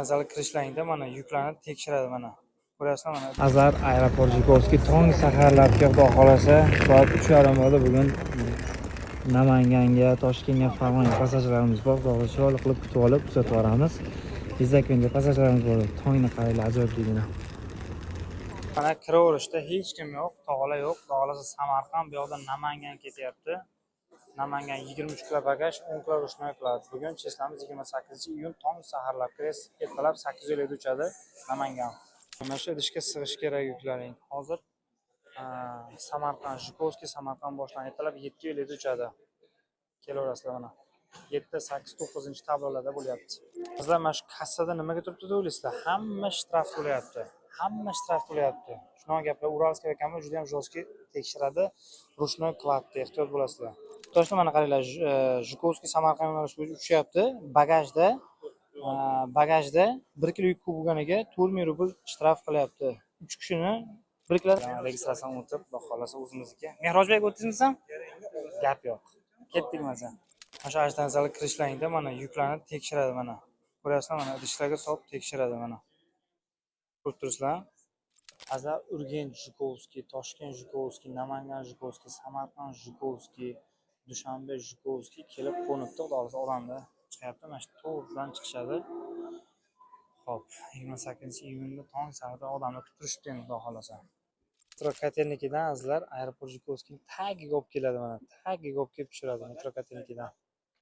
Zal kirishlaringda mana yuklarni tekshiradi mana. Ko'rasizlar mana. Azar aeroport Жуковский tong saharlabki, Xudo xohlasa, soat 3:30 bo'ldi. Bugun Namanganga, Toshkentga, Farg'onaga passajirlarimiz bor. Xudo xohlasa, chiroyli qilib kutib olib, kuzatib yuboramiz. Izzakunda passajirlarimiz bor. Tongni qaranglar, ajoyibligini. Mana kiraverishda hech kim yo'q, tog'lar yo'q. Xudo xohlasa, Samarqand, bu yoqdan Namangan ketyapti. Namangan 23 kilo bagaj, 10 kilo ручной qiladi. Bugun числа miz 28 iyun, tong saharlab reys ertalab 8:50 da uchadi Namangan. Mana shu idishga sig'ish kerak yuklaring. Hozir Samarqand, Жуковский, Samarqand boshlanadi. Ertalab 7:50 da uchadi. Kelaverasizlar mana. 7, 8, 9 tablolarda bo'lyapti. Qizlar, mana shu kassada nimaga turibdi deb o'ylaysizlar? Hamma shtraf to'layapti. Hamma shtraf to'layapti. Shunaqa gaplar. Уральский kama juda ham жесткий tekshiradi. Ручной кладь ni ehtiyot bo'lasizlar. Toshda mana qaranglar, Жуковский, Samarqand yo'nalishi bo'yicha uchyapti. Bagajda 1 kilo yuk ko'p bo'lganiga 4000 rubl shtraf qilyapti. 3 kishini 1 kilo registratsiyani unutib, Xudo xohlasa, o'zimizniki. Mehrojbek, o'tdingizmi? Gap yo'q. Ketdik masalan. Mana shu ajdan zalga kirishlaringda mana yuklarni tekshiradi mana. Ko'rasizlar mana, idishlarga solib tekshiradi mana. Ko'rib turibsizlar. Azar Urgench Жуковский, Toshkent Жуковский, Namangan Жуковский, Samarqand Жуковский, Dushanbe Жуковский kelib qo'nibdi. Xudo xohlasa, odamlar chiqyapti. Mana shu to'g'ridan chiqishadi. Xo'p, 28 iyunda tong saharda odamlar kutib turishibdi endi, Xudo xohlasa. Metro Kotelnikidan, azizlar, aeroport Жуковский tagiga olib keladi mana. Tagiga olib kelib tushiradi metro Kotelnikidan.